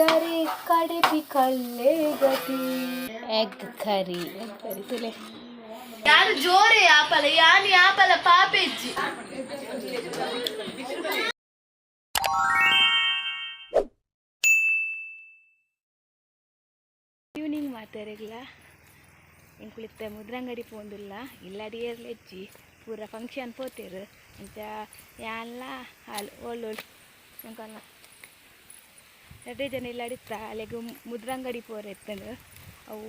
ಇಲ್ಲದಿದ್ದರೆ ಕಡೆಪಿ ಕಳ್ಳೆ ಗತಿ. Egg curry, egg curry ತುಲೆ. ಯಾರು ಜೋರೆ ಯಾಪಲ ಯಾನ್ ಯಾಪಲ ಪಾಪೆಜ್ಜಿ. ಈವ್ನಿಂಗ್ ಮಾತಾರಿಗ್ಲ. ಎಂಕುಲಿತ್ತೆ ಮುದ್ರಂಗಡಿ ಪೋಂದುಲ್ಲ. ಇಲ್ಲಡಿ ಏರ್ಲೆಜ್ಜಿ, ಪೂರ ಫಂಕ್ಷನ್ ಪೋತೇರು. ಅಂಚ ಯಾನ್ಲ ಹಾಲು ಓಳ್ ಎಂಕಲ್ನ ರಡ್ಡೆ ಜನ ಇಲ್ಲಡಿತ್ತ. ಅಲೆಗ್ ಮುದ್ರಂಗಡಿ ಪೋರ ಇತ್ತಂಡು. ಅವು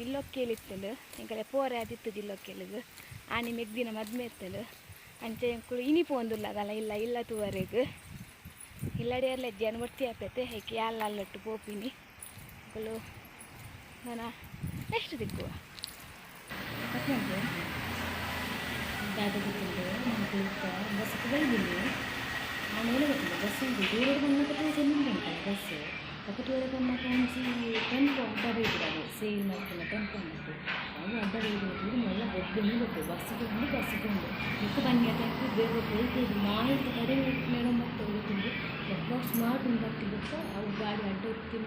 ಇಲ್ಲೊಕ್ಕೇಲಿ ಇತ್ತಂಡು. ಎಂಕಲೆ ಪೋರೆ ಅದಿತ್ತು ಜಿಲ್ಲೊಕ್ಕೇಲಿಗ್. ಆನಿ ಮೆಗ್ದಿನ ಮದ್ಮೆ ಇತ್ತಂಡು. ಅಂಚ ಎಂಕುಲು ಇನಿ ಪೋಂದುಲ್ಲ ದಾಲ ಇಲ್ಲ ಇಲ್ಲ ತೂವರೆಗ್. ಇಲ್ಲಡಿ ಏರ್ಲೆಜ್ಜಿ ಅನ್ ಒಟ್ಟಿ ಆಪೆತೆ ಹೆಕ್ ಯಾನ್ಲ ಅಲ್ಲೊಟ್ಟು ಪೋಪಿನಿ. ಎಂಕುಲು ನನ ನೆಕ್ಸ್ಟ್ ತಿಕ್ಕುವ. ದಾದ ಗೊತ್ತುಂಡು, ನಾನು ಬಸ್ಗೆ ಬೈದಿನಿ. ಆಮೇಲೆ ಗೊತ್ತಿಲ್ಲ ಬಸ್ ಉಂಟು. ದೂರ ಬಂದಾಗ ಚೆಂದ ಉಂಟಲ್ಲ ಬಸ್. ಬೊಕ ತೂವರೆ ಬನ್ನಗ ಒಂಜಿ ಟೆಂಪೋ ಅಡ್ಡ ಬೈದಿರವು, ಸೇಲ್ ಮಲ್ಪುನ ಟೆಂಪೋ ಉಂಟು. ಅವು ಅಡ್ಡ ಬೈದು ಮಲ್ಲ ಬೊಬ್ಬೆನೇ ಬೊಬ್ಬೆ. ಬಸ್ಸಿಗೆ ಉಂಡು, ಬಸ್ಸಿಗೆ ಉಂಡು ಮಿಕ್ಕ ಬನ್ನಿ ಅಂತ ಬೇಗ ಪೋಯ್ತೇವೆ. ಮಾಹಿತಿ ಕಡಿಮೆ ಮೇಡಮ್ ಬರ್ತದೆ ಗೊತ್ತುಂಡು. ಬೊಕ್ಕ ಸ್ಮಾರ್ಟ್ ಉಂಡು ಬತ್ತಿ ಬೊಕ್ಕ ಅವು ಗಾಡಿ ಅಡ್ಡ ಇತ್ತಿನ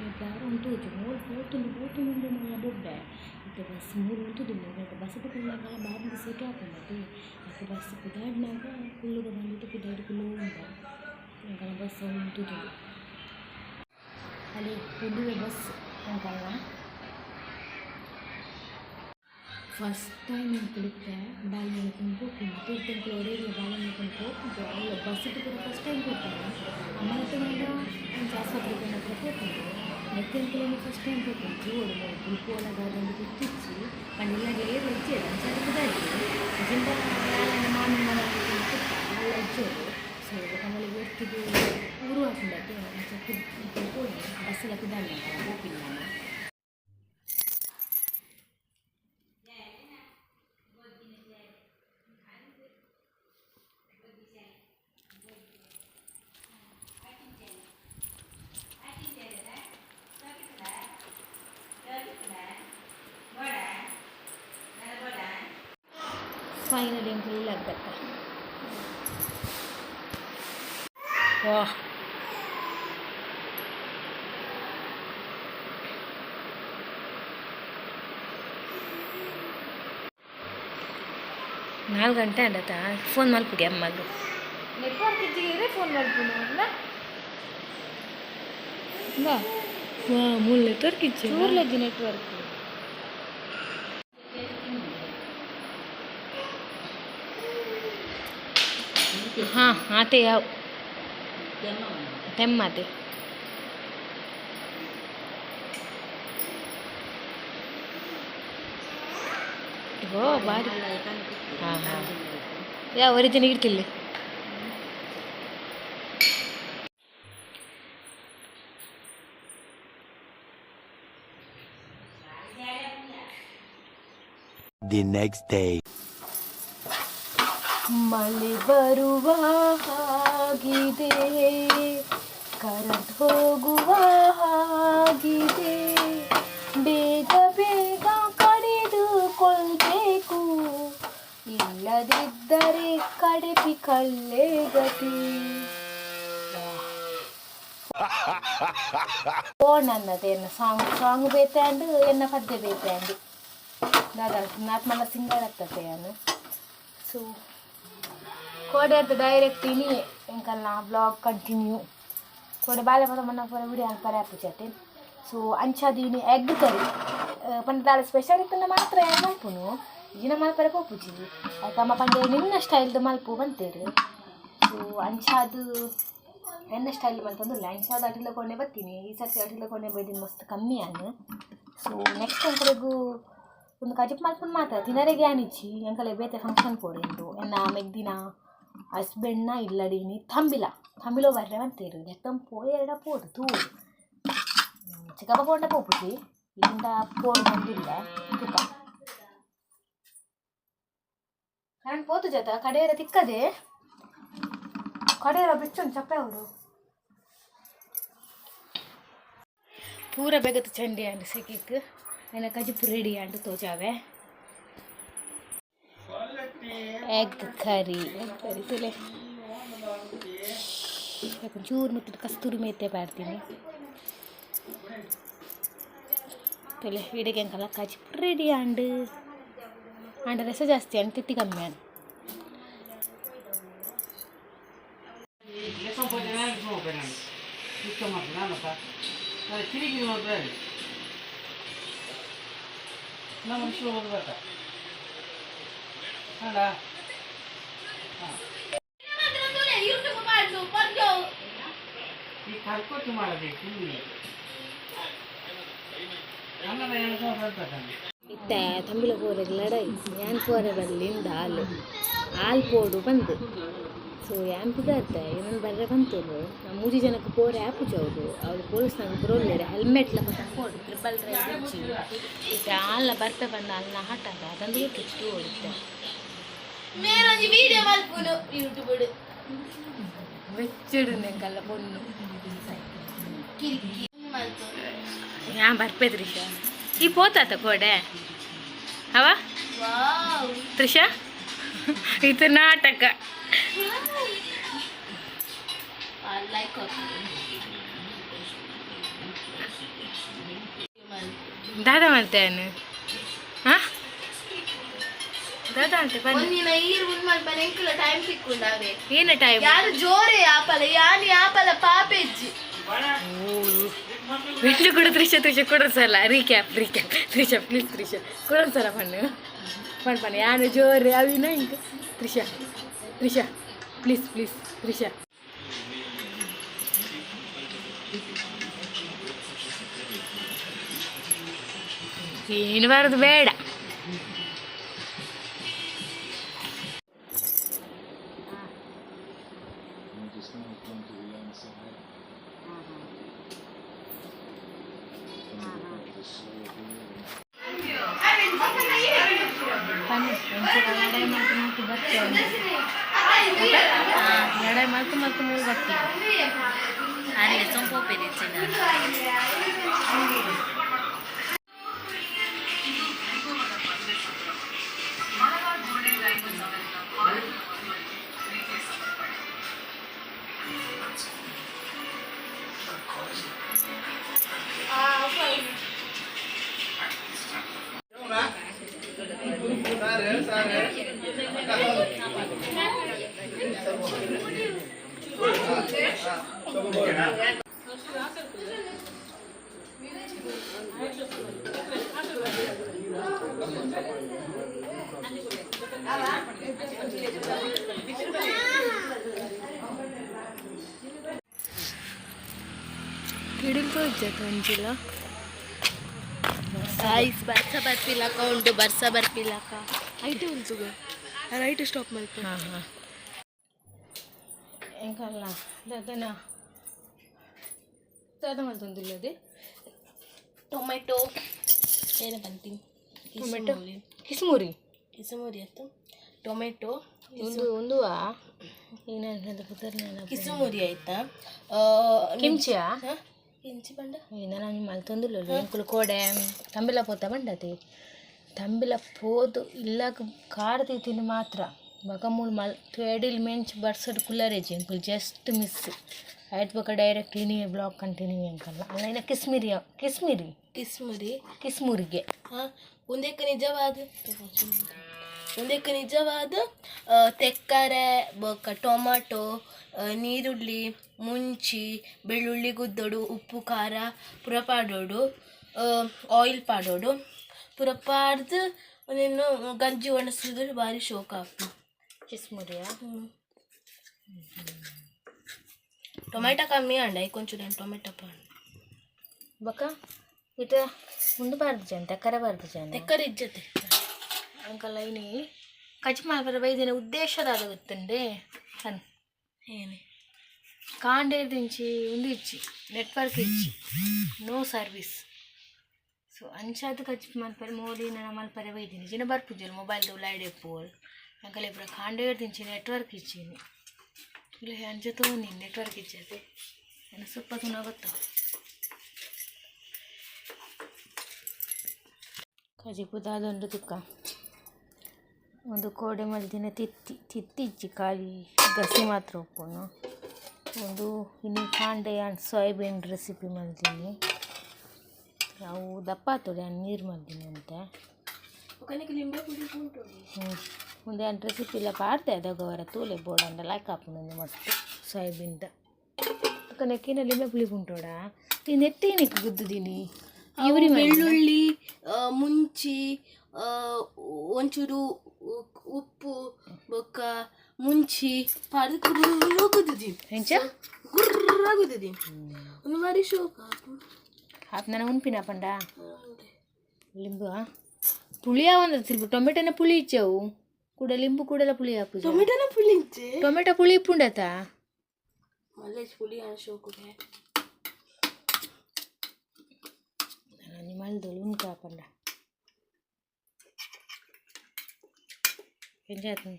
ಉಂಟು. ಮೂಲು ಪೋತುಂಡು ಪೋತುಂಡು ಮಲ್ಲ ಬೊಬ್ಬೆ. ಇತ್ತೆ ಬಸ್ ಮೂಲು ಉಂತುದುಂಡು. ಬಸ್ ಕುಲ್ಲಾಗಲ ಬಾರಿ ಸೆಕೆ ಆಪುಂಡತೆ. ಅಕ್ಕ ಬಸ್ ಪಿದಾಡ್ನಾಗ ಕುಲ್ಲುಗ ಬಂದಿತ್ತು. ಪಿದಾಡಿ ಕುಲ್ಲು ಉಂಡ ಎಂಕಲ್ನ ಬಸ್ ಉಂತುದುಂಡು. ಅಲ್ಲಿ ಕುದುವೆ ಬಸ್ ಎಂಕಲ್ನ. ಫಸ್ಟ್ ಟೈಮ್ ಎಂಕುಲಿತ್ತೆ ಬಾಲ್ಮಲ್ಕೊಂಡು ಪೋಪುಂಡು. ತಿರ್ತ್ ಎಂಕುಲು ಒಡೆಗ್ಲ ಬಾಲ್ಮಲ್ಕೊಂಡು ಪೋಪುಂಡು. ಅಲ್ಲ, ಬಸ್ಸಿಟ್ಟು ಪೂರ ಫಸ್ಟ್ ಟೈಮ್ ಪೋಪುಂಡು. ಅಮ್ಮನ ತೂನಗ ಅಂಚ ಆಸ್ಪತ್ರೆಗೆ ಪೋನಗ ಪೋಪುಂಡು. ನೆಕ್ಕೆ ಎಂಕುಲು ಫಸ್ಟ್ ಟೈಮ್ ಪೋಪುಂಡು. ತೂವೊಡು ಮೂಲು ಪೋನಗ ಅದೊಂದು ಗೊತ್ತಿಜ್ಜಿ. ಪಂಡ ಇಲ್ಲಡೆ ಏರ್ ಇಜ್ಜೆರ್, ಅಂಚಾದ್ ಪಿದಾಡ್ಲಿ ಇಜ್ಜಿಂಡ ಯಾಲನ ಮಾಮಿ ಮನೆ ಅಲ್ಲ ಇಜ್ಜೆರ್. ಸೊ ಕಮಲಿಗೆ ಒರ್ತಿಗ್ ಊರು ಆಪುಂಡತೆ. ಅಂಚ ಪೋಯಿ ಬಸ್ಸೆಲ್ಲ ಪಿದಾಡ್ಲಿ ಪೋಪಿನಿ ನಾನು. ಫೈನಲಿ ಎಂಕುಲು ಇಲ್ಲಗ್ ಬತ್ತ. ವಾಹ್, 4 ಗಂಟೆ ಆಂಡತ. ಫೋನ್ ಮಲ್ಪುಗೆ ಅಮ್ಮಗ್. ನೆಟ್ವರ್ಕ್ ಇಜ್ಜಿಗೆ ಫೋನ್ ಮಲ್ಪುನು ಅಲ್ಲ. ಬಾ ವಾ, ಮೂಲ ನೆಟ್ವರ್ಕ್ ಇಜ್ಜಿ. ಚೂರ್ಲಜ್ಜಿ ನೆಟ್ವರ್ಕ್. ಹಾಂ, ಆತೆ. ಯಾವ ತೆಮ್ಮತೆ? ಓ ಬಾರಿ. ಹಾಂ ಹಾಂ, ಯಾವ ಒರಿಜಿನ್ ಇರ್ತಿಲ್ಲ. The next day. ಮಳೆ ಬರುವ ಹಾಗಿದೆ, ಕರೆಂಟ್ ಹೋಗುವ ಹಾಗಿದೆ. ಬೇಗ ಬೇಗ ಕಡಿದುಕೊಳ್ಬೇಕು, ಇಲ್ಲದಿದ್ದರೆ ಕಡೆಪಿ ಕಳ್ಳೆ ಗತಿ. ಓ ನನ್ನದು ಎನ್ನ ಸಾಂಗ್ ಸಾಂಗ್ ಬೇತೆ ಅಂಡ್ ಎನ್ನ ಪದ್ಯ ಬೇತೆ ಅಂಡ್. ದಾದಾ ನಾತ್ ಮಲ್ಲ ಸಿಂಗರ್ ಆಗ್ತದೆ ಯಾನು. ಸೊ ಕೋಡೆ ಡೈರೆಕ್ಟ್ ಇನಿ ಎಂಕಲ್ನ ಬ್ಲಾಗ್ ಕಂಟಿನ್ಯೂ. ಕೋಡೆ ಬಾಲೆ ಪದ ಮನ್ನ ಪೂರ ವಿಡಿಯೋ ಪರೆ ಆಪುಜತೆ. ಸೊ ಅಂಚಾದ್ ಇನಿ ಎಗ್ ಕರಿ ಪಂಡ ದಾಲ ಸ್ಪೆಷಲ್ ಇತ್ತಂಡ ಮಾತ್ರ ಯಾನ್ ಮಲ್ಪುನು. ಇಜಿನ ಮಲ್ಪರೆ ಪೋಪುಜಿ. ಐಕ್ ಅಮ್ಮ ಪಂಡೆ ನಿನ್ನ ಸ್ಟೈಲ್ದು ಮಲ್ಪು ಪಂತೇರು. ಸೊ ಅಂಚಾದ್ ಎನ್ನ ಸ್ಟೈಲ್ ಮಲ್ತೊಂದುಲ್ಲ. ಅಂಚಾದ್ ಅಟಿಲ ಕೊಂಡೆ ಬತ್ತೀನಿ. ಈ ಸರ್ತಿ ಅಟಿಲ ಕೊಂಡೆ ಬೈದಿನ ಮಸ್ತ್ ಕಮ್ಮಿ ಆನ್. ಸೊ ನೆಕ್ಸ್ಟ್ ಎಂಕಲೆಗು ಒಂದು ಕಜಿಪ್ ಮಲ್ಪುನು ಮಾತ್ರ ತಿನರೆಗೆ ಆನಿಜ್ಜಿ. ಎಂಕಲೆ ಬೇತೆ ಫಂಕ್ಷನ್ ಪೋರಿಂದು. ಎನ್ನ ಮೆಗ್ದಿನ ಹಸ್ಬೆಂಡ್ನ ಇಲ್ಲಡೀನಿ ತಂಬಿಲ ತಂಬಿಲೋ ಬರ್ರೆ ಅಂತೀರು. ಎತ್ತಂ ಪೋಯೆರಡ ಪೋಡು ತೂಡು. ಚಿಕ್ಕಪ್ಪ ಪೋಂಡ ಪೋಪುಜಿ. ಇಲ್ಲಿಂದ ಪೋಡು ಬಂದಿಲ್ಲ ತುಕ. ಕರೆಂಟ್ ಪೋತು ಜತ ಕಡೆಯರ ತಿಕ್ಕದೆ ಕಡೆಯರ ಬಿಚ್ಚೊಂದು ಚಪ್ಪೆ ಅವರು ಪೂರ ಬೇಗತ ಚಂಡಿ ಅಂಡ್ ಸೆಕಿಕ್ ಎನ್ನ ಕಜಿಪು ರೆಡಿ ಅಂಡ್ ತೋಜಾವೆ. Egg curry, egg curry ತುಲೆ. ಚೂರು ಮತ್ತು ಕಸ್ತೂರಿ ಮೆಂತೆ ಪಾಡ್ತೀನಿ. ತೊಲೆ ಇಡಗೆ ಅಂಕಲ ಕಜಿಪು ರೆಡಿ ಆಂಡ್. ಆಂಡ ರಸ ಜಾಸ್ತಿ ಆಂಡ್, ತಿತ್ತಿ ಕಮ್ಮಿ ಆಂಡ್. ಯೂಟ್ಯೂಬ್ ಮಾಡು ಪಂಜೋ. ಈ ಕರ್ಕೊಟ್ಟು ಮಾಡಬೇಕು ಇಲ್ಲಿ ನನ್ನ 2000 ರೂಪಾಯಿ. ಇತ್ತೆ ತಂಬಿಲ ಪೋರೆಗ್ ಲಡಾಯಿ. ಯಾನ್ ಪೋರೆ ಬಲ್ಲಿಂದ ಆಲ್ ಆಲ್ ಪೋಡು ಬಂದು. ಸೊ ಯಾನ್ ಪಿದಾರ್ತೆ, ಏನನ್ ಬರ್ರೆ ಬಂತುಲು. ನಾ ಮೂಜಿ ಜನಕ್ಕೆ ಪೋರೆ ಆಪುಜಿ. ಅವ್ರು ಅವ್ರು ಪೊಲೀಸ್ ನಂಗೆ ಬರೋಲ್ಲೇರೆ. ಹೆಲ್ಮೆಟ್ ಲ ಪೋಡು, ಟ್ರಿಪಲ್ ರೈಡ್ ಇಜ್ಜಿ. ಇತ್ತೆ ಆಲ್ನ ಬರ್ಪೆ ಬಂದ ಅಲ್ನ ಹಠಾಗ ಅದಂದು ಕಿಚ್ಚು ಓಡಿತ್ತೆ. ಮೇರೊಂಜಿ ವಿಡಿಯೋ ಮಲ್ಪುನು ಯೂಟ್ಯೂಬ್. ವೆಚ್ಚಡು ನೆಂಕಲ್ಲ ಪೊಣ್ಣು. ಕಿರಿಕಿ ಮಲ್ತು. ಯಾನ್ ಬರ್ಪೆ ತ್ರಿಷಾ. ಈ ಪೋತಾತ ಕೋಡೆ ಅವ. ವಾವ್. ತ್ರಿಷಾ, ಇದು ನಾಟಕ. ಲೈಕ್. ದಾದ ಮಾಡ್ತೇನೆ. ಹಾ, ದಾದ ಅಂತ ಬನ್ನಿ. ಒಂದಿನ ಈರ್ ಮುಂದ್ ಮಲ್ಪನೆ, ಎಂಕುಲ ಟೈಮ್ ಸಿಕ್ಕುಂಡಾವೆ. ಏನು ಟೈಮ್? ಯಾರು ಜೋರೆ ಆಪಲ, ಯಾನಿ ಆಪಲ ಪಾಪೆಜ್ಜಿ. ಬೆಳ್ಳು ಕೂಡ. ತ್ರಿಷಾ, ತ್ರಿಷಾ, ಕೊಡೊಂದ್ಸಲ recap, recap. Trisha, please Trisha, ಕೊಡೊಂದ್ಸಲ ಪಣ್ಣು ಪಣ್ ಪಣ್ಣು. ಯಾನು ಜೋರೆ ಅವಿನ ಇಂಕ. Trisha, Trisha, please please Trisha. ಏನು ಬರೋದು ಬೇಡ. Just now it's going to the inside. And the slow here. ಬನ್ನಿ, ಒಂಚೂರು ಲಡಾಯಿ ಮಾಡ್ತು ಮಾಡ್ತು ಬರ್ತೇವೆ. ಲಡಾಯಿ ಮಾಡ್ತು ಮಾಡ್ತು ಮೂರು ಬರ್ತೀವಿ. ಅರೆ ಸೊಂಪು. ಕಿಡಿಲ್ ತೋಜ ಒಂಜಿಲ. ಐಸ್ ಬರ್ಸ ಬರ್ಪಿಲಕ ಉಂಟು, ಬರ್ಸ ಬರ್ಪಿಲಕ. ಐಟೆ ಉಂಟುಗ ರೈಟ್ ಸ್ಟಾಪ್ ಮಲ್ಪ. ಹಾಂ ಹಾಂ ಎಂಕಲ್ಲ ದಾದನ ದಾದ ಮಲ್ತೊಂದಿಲ್ಲದೆ? ಟೊಮೆಟೊ ಏನು ಬಂತೀನಿ. ಟೊಮೆಟೊ ಕಿಸ್ಮುರಿ. ಕಿಸುಮುರಿ ಆಯ್ತು, ಟೊಮೆಟೊ. ಒಂದು ಒಂದು ಏನ ಪುದರ್? ಕಿಸುಮುರಿ ಆಯ್ತಾ? ಕಿಂಚಿಯಾ? ಇಂಚಿ ಬಂಡ. ನಾನು ಮಲ್ತೊಂದಿಲ್ಲ. ಎಂಕುಲು ಕೋಡೆ ತಂಬಿಲ ಪೋತ ಬಂಡತಿ. ತಂಬಿಲ ಪೋದು ಇಲ್ಲಾಗ ಕಾರ್ ತಿಂದು ಮಾತ್ರ ಬಕ ಮೂಲು ಮಲ್ ಎಡಿಲ್ ಮೆಂಚ್ ಬರ್ಸಡ್ ಕುಲ್ಲರೇಜಿ. ಎಂಕುಲು ಜಸ್ಟ್ ಮಿಸ್ ಆಯ್ತು. ಬೊಕ ಡೈರೆಕ್ಟ್ ಇನಿ ಬ್ಲಾಗ್ ಕಂಟಿನ್ಯೂ ಎಂಕಲ್ಲ ಅಲ್ಲ. ಇನ್ನ ಕಿಸ್ಮಿರಿಯ ಕಿಸ್ಮಿರಿ. ಕಿಸ್ಮುರಿ. ಕಿಸ್ಮುರಿಗೆ. ಹಾಂ, ಒಂದಕ್ಕೆ ನಿಜವಾದ ತೆಕ್ಕರೆ ಬೊಕ್ಕ ಟೊಮಾಟೊ, ನೀರುಳ್ಳಿ, ಮುಂಚಿ, ಬೆಳ್ಳುಳ್ಳಿ ಗುದ್ದೊಡು, ಉಪ್ಪು, ಖಾರ ಪೂರ ಪಾಡೋಡು, ಆಯಿಲ್ ಪಾಡೋಡು. ಪೂರ ಪಾಡ್ದು ಒಂದೇನು ಗಂಜಿ ಒಣಸಿದ್ರೆ ಭಾರಿ ಶೋಕ ಆಗ್ತದೆ. ಕಿಸ್ಮುರಿಯಾ? ಟೊಮೆಟೊ ಕಮ್ಮಿ ಅಂಡ ಕೊಂಚ ಟೊಮೆಟೊ ಪಾಡು. ಬೊಕ ಇಟ ಉಂದು ಬಾರ್ದು ಜನ, ತೆಕ್ಕರೆ ಬಾರ್ದು ಜನ. ತೆಕ್ಕರೆ ಇಜ್ಜತೆ. ಅಂಕಲ್, ಇನಿ ಕಜ್ಜಿ ಮಲ್ಪರ ಬೈದಿನ ಉದ್ದೇಶ ದಾದ ಗೊತ್ತುಂಡೆ ಅನ್? ಏನೇ? ಕಾಂಡೇರ್ದಿಂಚಿ ಉಂದು ಇಜ್ಜಿ, ನೆಟ್ವರ್ಕ್ ಇಜ್ಜಿ, ನೋ ಸರ್ವಿಸ್. ಸೊ ಅಂಚಾದ್ ಕಜ್ಜಿ ಮಲ್ಪರೆ ಮೋಲಿ ನನ ಮಲ್ಪರೆ ಬೈದಿನಿ. ಜಿನ ಬರ್ಪುಜಲ್ ಮೊಬೈಲ್ ಉಲಾಯ್ಡೆ ಪೋಲ್. ಅಂಕಲ್ ಪೂರ ಕಾಂಡೇರ್ದಿಂಚಿ ನೆಟ್ವರ್ಕ್ ಇಜ್ಜಿನಿ ಇಲ್ಲ. ಅಂಚ ತೋನಿ ನೆಟ್ವರ್ಕ್ ಇಜ್ಜತೆ. ನನ್ನ ಸುಪ್ಪ ತುನ ಗೊತ್ತ ಕಜಿಪು ದಾದೊಂಡು ತುಕ್ಕ. ಒಂದು ಕೋಡೆ ಮಲ್ದಿನ ತಿತ್ತಿ ತಿತ್ತಿ ಇಜ್ಜಿ, ಖಾಲಿ ಗಸಿ ಮಾತ್ರ ಉಪ್ಪುನು. ಒಂದು ಇನ್ನು ಕಾಂಡೆ ಯಾನ್ ಸೋಯಾಬೀನ್ ರೆಸಿಪಿ ಮಲ್ತೀನಿ. ಅವು ದಪ್ಪ ಆತೋಡಿ ನೀರು ಮಲ್ದಿನಿ ಅಂತ. ಒಕನಿಗೆ ಲಿಂಬೆ ಪುಡಿ ಉಂಟು. ಹ್ಞೂ, ಮುಂದೆ ಏನು ರೆಸಿಪಿ ಇಲ್ಲ ಪಾಡ್ತೆ ಅದಾಗ ತೂಲೆ ಬೋರ್ಡ್ ಅಂಡ ಲೈಕ್ ಆಪುಂಡು ಮಸ್ತ್ ಸೋಯಾಬೀನ್ದ. ಕನಕಿನ ಲಿಂಬೆ ಪುಳಿ ಉಂಟೋಡ ಈ ನೆತ್ತಿ ಗುದ್ದುದೀನಿ ಇವ್ರಿ. ಬೆಳ್ಳುಳ್ಳಿ, ಮುಂಚಿ, ಒಂಚೂರು ಉಪ್ಪು ಬೊಕ್ಕ ಮುಂಚಿ ಪಾಡ್ದು ಗುರ್ರ ಗುದ್ದುದೀನಿ. ಎಂಚ? ಗುರ್ರ ಗುದ್ದುದೀನಿ, ಒಂದು ಬಾರಿ ಶೋಕ. ಆಪ್ ನನ್ನ ಉನ್ಪಿನ ಪಂಡ ಲಿಂಬು ಪುಳಿ ಒಂದು ತಿರ್ಬು. ಟೊಮೆಟೊನ ಪುಳಿ ಇಚ್ಚವು ಕೂಡ, ಲಿಂಬು ಕೂಡಲ ಪುಳಿ ಹಾಪು. ಟೊಮೆಟೊನ ಪುಳಿ ಇಚ್ಚೆ. ಟೊಮೆಟೊ ಪುಳಿ ಇಪ್ಪುಂಡತ. ಮಲ್ಲೇಜ್ ಪುಳಿ ಶೋಕುಗೆ. ನಾನು ಮಲ್ದೋಳು ಉನ್ಕ ಪಂಡ ಎಂಚ ಆತನ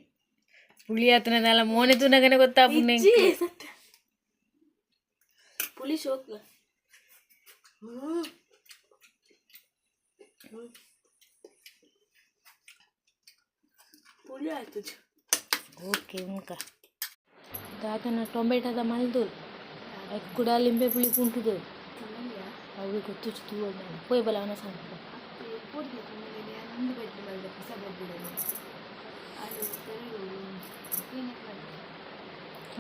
ಪುಳಿ ಆತನದಲ್ಲ, ಮೋನೆ ತೂನಗನೆ ಗೊತ್ತಾಪುಂಡು ಎಂಕ್. ಸತ್ಯ, ಪುಳಿ ಶೋಕ್. ಪುಳಿ ಆಯ್ತು. ಓಕೆ, ಉನ್ಕ ದಾದನ ಟೊಮೆಟೊದ ಮಲ್ದೋಲು, ಐಕ್ ಕೂಡ ಲಿಂಬೆ ಪುಳಿ ಉಂಟುದು. ಅವು ಗೊತ್ತು ತೂವ ಪೋಯ್ ಬಲ ಅವನ ಸಾಂಪ.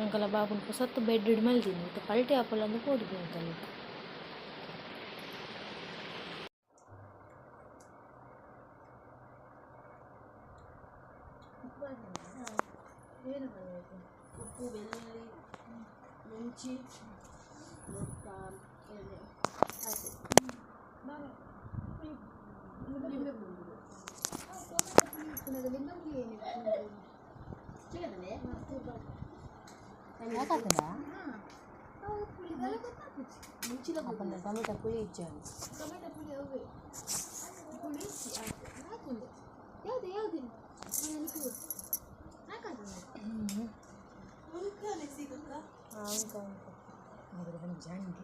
ಅಂಕಲ ಬಾಬುನ ಸತ್ತು ಬೆಡ್ ಇಡ್ ಮಲ್ದಿನಿ ಇತ್ತೆ ಪಲ್ಟಿ ಆಪಲ್ ಅಂದು ಪೋಡಿಗೆ ಅಂಕಲ್. ಉಪ್ಪು, ಬೆಳ್ಳುಳ್ಳಿ, ಮುಂಚಿ ಬೊಕ್ಕ ಆಯ್ತು. ಯಾಕಾಗ್ತದ ಟೊಮೆಟೊ ಪುಳಿ ಇಜ್ಜ? ಟೊಮೆಟೊ ಪುಳಿ ಅವೇ ಪುಳಿ ಯಾವುದು ಯಾವುದು. ಜಾಂಡಿ.